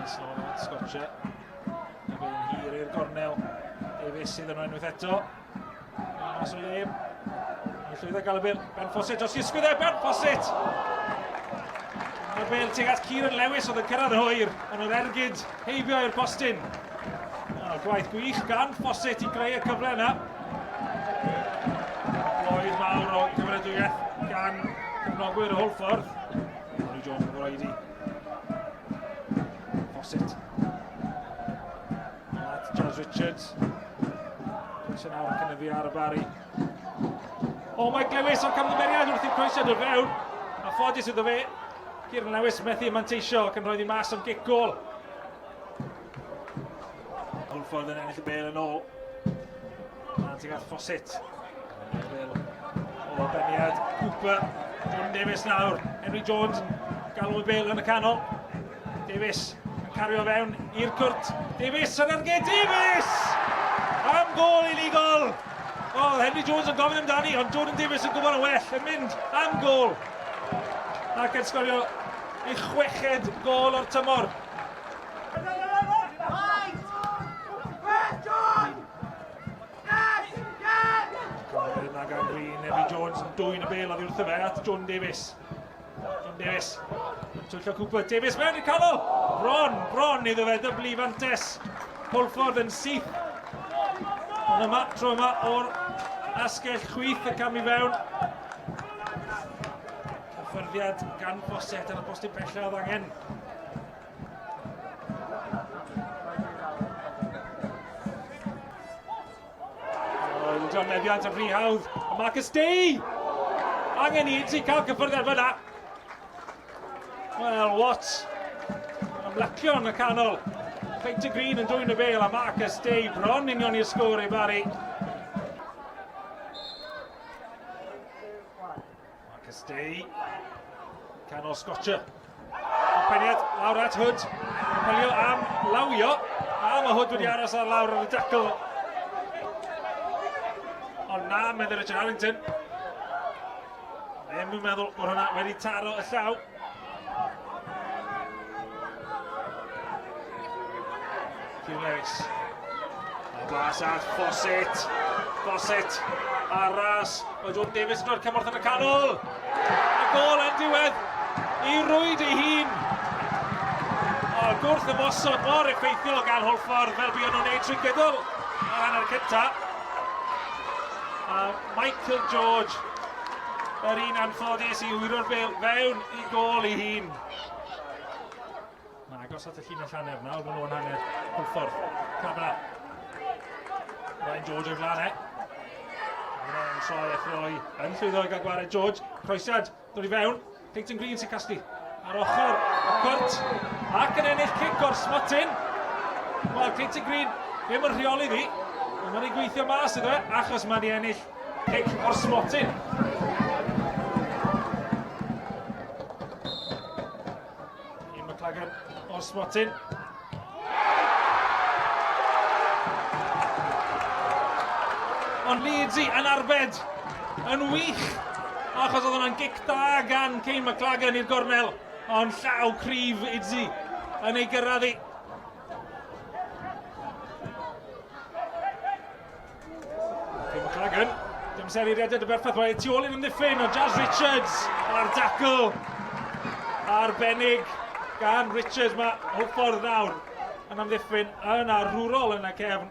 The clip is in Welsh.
Davies nôl at Scotcher. Y bel yn hir i'r gornel. Davies sydd yno unwaith eto. Mas o le. Mae'n llwyddo gael y bel. Ben Fawcett dros i ysgwydd e. Ben Fawcett! Mae'r bel tuag at Kieran Lewis oedd yn cyrraedd yn hwyr, ond oedd ergyd heibio i'r postyn. Oh, gwaith gwych gan Fawcett i greu y cyfle yna. Bloedd mawr o gymeradwyaeth gan cefnogwyr y Hwlffordd. Henry Jones yn oedi. Fawcett. At Jazz Richards. Pwysau nawr yn cynyddu ar y Bari. O, Mike Lewis o'r camgymeriad wrth i'r croesiad o'r fewn. A ffodus iddo fe. Kieran Lewis methu manteisio ac yn rhoi ddi mas am gic gol. Hwlffordd yn ennill y bel yn ôl. A tuag at Fawcett. O beniad Cooper. Jordan Davies nawr. Henry Jones yn galw y bel yn y canol. Davies yn cario fewn i'r cwrt. Davies yn ergyd. Davies! Am gol unigol! O, Henry Jones yn gofyn amdani, ond Jordan Davies yn gwybod yn well, yn mynd am gol. Ac yn sgorio ei chweched gol o'r tymor. Yna gan Green, Henry Jones yn dwyn y bel oddi wrtho fe at John Davies. John Davies yn twyllo Cooper. Davies mewn i'r canol! Bron, bron iddo fe dyblu fantes. Hwlffordd yn syth. Ond yma, tro yma o'r asgell chwith yn camu fewn. Cyffyrddiad gan Fawcett ar y postyn pellaf oedd angen. John Meddiant yn rhy hawdd. A Marcus Day! Angen i ti cael cyffyrddiad fyna. Wel, what? Ymlacio yn y canol. Peter Green yn dwyn y bel a Marcus Day bron union i'r sgôr i Barry. Marcus Day. Canol Scotcher. Peniad lawr at Hood. Pelio am lawio. A mae Hood wedi aros ar lawr ar y dacl. Ond na, meddwl Richard Harrington. Ddim yn meddwl bod hwnna wedi taro y llaw. Hugh Lewis. A bas at Fawcett. Fawcett ar ras. Mae John Davies yn rhoi'r cymorth yn y canol. A gol yn diwedd i rwyd ei hun. O, gwrth ymosod mor effeithiol gan Hwlffordd fel buon nhw'n neud trwy gydol yr hanner cynta. A Michael George, yr un anffodus i wyro'r bel fewn i gol ei hun. Mae'n agos at y llinell hanner nawr, maen nhw'n hanner Hwlffordd. Cabra. Ryan George o'i flaen e. Cabra yn troi a throi, yn llwyddo i gael gwared George. Croesiad, dod i fewn. Clayton Green sy'n casglu ar ochr y cwrt ac yn ennill cic o'r smotyn. Wel, Clayton Green ddim yn rheoli ddi, ond mae'n ei gweithio mas iddo e, achos mae'n ei ennill cic o'r smotyn. Ian McLagan o'r smotyn. Ond Leeds yn arbed yn wych achos oedd hwnna'n gic da gan Kane McLagan i'r gornel ond llaw cryf Idzi yn ei gyrraedd hi. Tim McLagan, dim ser i reded y berffaith, mae tu ôl i'r ymddiffyn o Jazz Richards a'r dacl arbennig gan Richards. Mae Hwlffordd nawr yn amddiffyn yn arwrol yn y cefn.